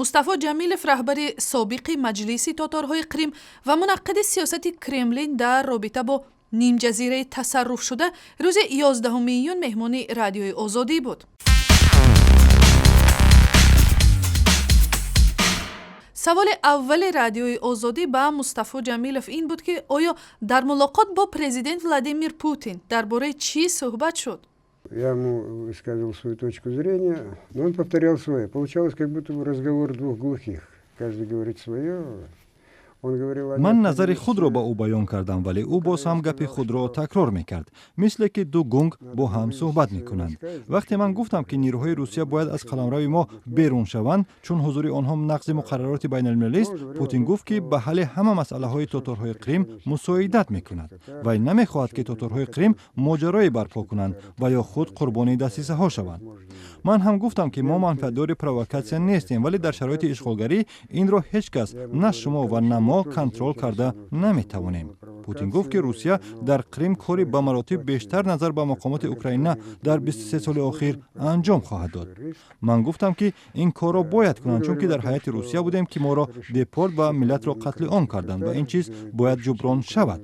Мустафо Ҷамилев, раҳбари собиқи Маҷлиси тоторҳои Қрим ва мунаққиди сиёсати Кремлин дар робита бо нимҷазираи тасарруфшуда, рӯзи 11 июн меҳмони Радиои Озодӣ буд. Саволи аввали Радиои Озодӣ ба Мустафо Ҷамилов ин буд, ки оё дар мулоқот бо президент Владимир Путин дар бораи чӣ суҳбат шуд? Я ему высказывал свою точку зрения, но он повторял свое. Получалось, как будто бы разговор двух глухих. Каждый говорит свое. Ман назари худро ба ӯ баён кардам, вале ӯ боз ҳам гапи худро такрор мекард, мисле ки ду гунг бо ҳам суҳбат мекунанд. Вақте ман гуфтам, ки нирӯҳои Русия бояд аз қаламрави мо берун шаванд, чун ҳузури онҳо нақзи муқаррароти байналмилалист, Путин гуфт, ки ба ҳалли ҳама масъалаҳои тоторҳои Қрим мусоидат мекунад. Вай намехоҳад, ки тоторҳои Қрим моҷарое барпо кунанд ва ё худ қурбони дасисаҳо шаванд. Ман ҳам гуфтам, ки мо манфиатдори провокатсия нестем, вале дар шароити ишғолгарӣ инро ҳеҷ кас, на шумо ва на мо, контрол карда наметавонем. Путин гуфт, ки Русия дар Қрим кори ба маротиб бештар назар ба мақомоти Украина дар 23 соли охир анҷом хоҳад дод. Ман гуфтам, ки ин корро бояд кунанд, чунки дар ҳайати Русия будем, ки моро депорт ва миллатро қатли ом карданд ва ин чиз бояд ҷуброн шавад,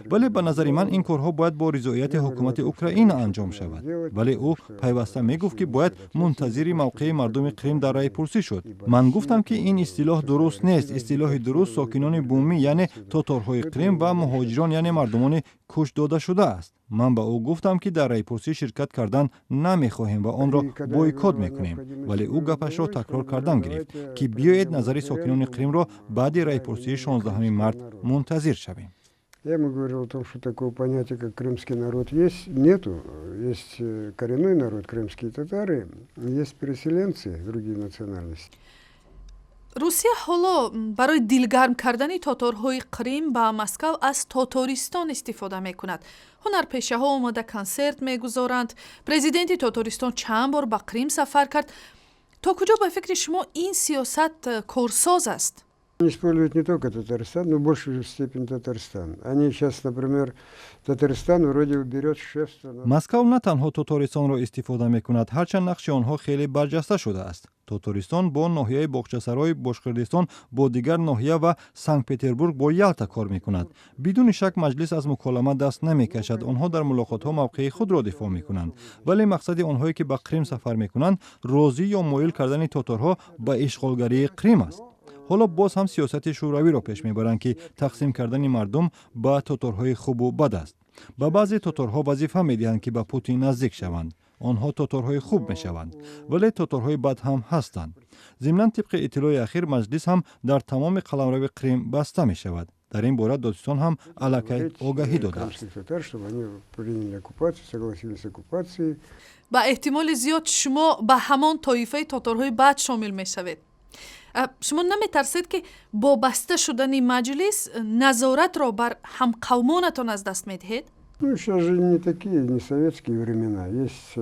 вале ба назари ман ин корҳо бояд бо ризоияти ҳукумати Украина анҷом шавад. Вале ӯ пайваста мегуфт, ки бояд мунтазири мавқеи мардуми Қрим дар раъйпурсӣ шуд. Ман гуфтам, ки ин истилоҳ дуруст нест. Истилоҳи дуруст сокинони бумӣ, яъне тоторҳои Қрим, ва муҳоҷирон, яъне мардумони кӯч додашуда аст. Ман ба ӯ гуфтам, ки дар раъйпурсӣ ширкат кардан намехоҳем ва онро бойкот мекунем, вале ӯ гапашро такрор кардан гирифт, ки биёед назари сокинони Қримро баъди раъйпурсии 16 март мунтазир шавем. Я ему говорил о том, что такого понятия, как крымский народ, есть, нету. Есть коренной народ, крымские татары, есть переселенцы, другие национальности. Русия ҳоло барои дилгарм кардани тоторҳои Қрим ба Москав аз Тотористон истифода мекунад. Ҳунарпешаҳо омада консерт мегузоранд. Президенти Тотористон чанд бор ба Қрим сафар кард. То куҷо, ба фикри шумо, ин сиёсат корсоз аст? Используют не только Татарстан, но в большей степени Татарстан. Они сейчас, например, Татарстан вроде берет шефство. Москав на танҳо Тотористонро истифода мекунад, ҳарчанд нақши онҳо хеле барҷаста шудааст. Тотористон бо ноҳияи Боғчасарои Бошқирдистон, бо дигар ноҳия ва Санкт Петербург бо Ялта кор мекунад. Бидуни шак, Маҷлис аз муколама даст намекашад. Онҳо дар мулоқотҳо мавқеи худро дифоъ мекунанд, вале мақсади онҳое, ки ба Қрим сафар мекунанд, розӣ ё моил кардани тоторҳо ба ишғолгарии Қрим аст. Ҳоло боз ҳам сиёсати шӯравиро пеш мебаранд, ки тақсим кардани мардум ба тоторҳои хубу бад аст. Ба баъзе тоторҳо вазифа медиҳанд, ки ба Путин наздик шаванд. Онҳо тоторҳои хуб мешаванд, вале тоторҳои бад ҳам ҳастанд. Зимнан, тибқи иттилои ахир, Маҷлис ҳам дар тамоми қаламрави Қрим баста мешавад. Дар ин бора додстон ҳам аллакай огаҳӣ додааст. Ба эҳтимоли зиёд, шумо ба ҳамон тоифаи тоторҳои бад шомил мешавед. Шумо наметарсед, ки бо баста шудани Маҷлис назоратро бар ҳамқавмонатон аз даст медиҳед? Ну, сейчас же не такие, не советские времена. Есть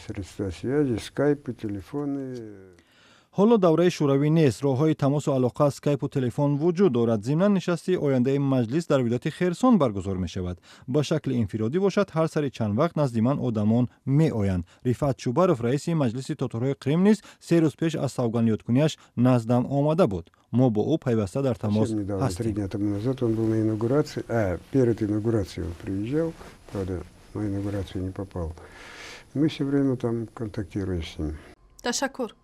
средства связи, скайпы, телефоны. Ҳоло давраи шӯравӣ нест. Роҳҳои тамосу алоқа, скайпу телефон вуҷуд дорад. Зимнан, нишасти ояндаи Маҷлис дар вилояти Херсон баргузор мешавад. Ба шакли инфиродӣ бошад, ҳар сари чанд вақт назди ман одамон меоянд. Рифат Чубаров, раиси Маҷлиси тоторҳои Қрим, низ 3 рӯз пеш аз савгандёдкуниаш наздам омада буд. Мо бо ӯ пайваста дар тамос ҳастем. 3 дня тому назад он был на инаугурации, а перед инаугурацией он приезжал, правда, на инаугурацию не попал. Мы все время там контактируем с ним. Ташаккур.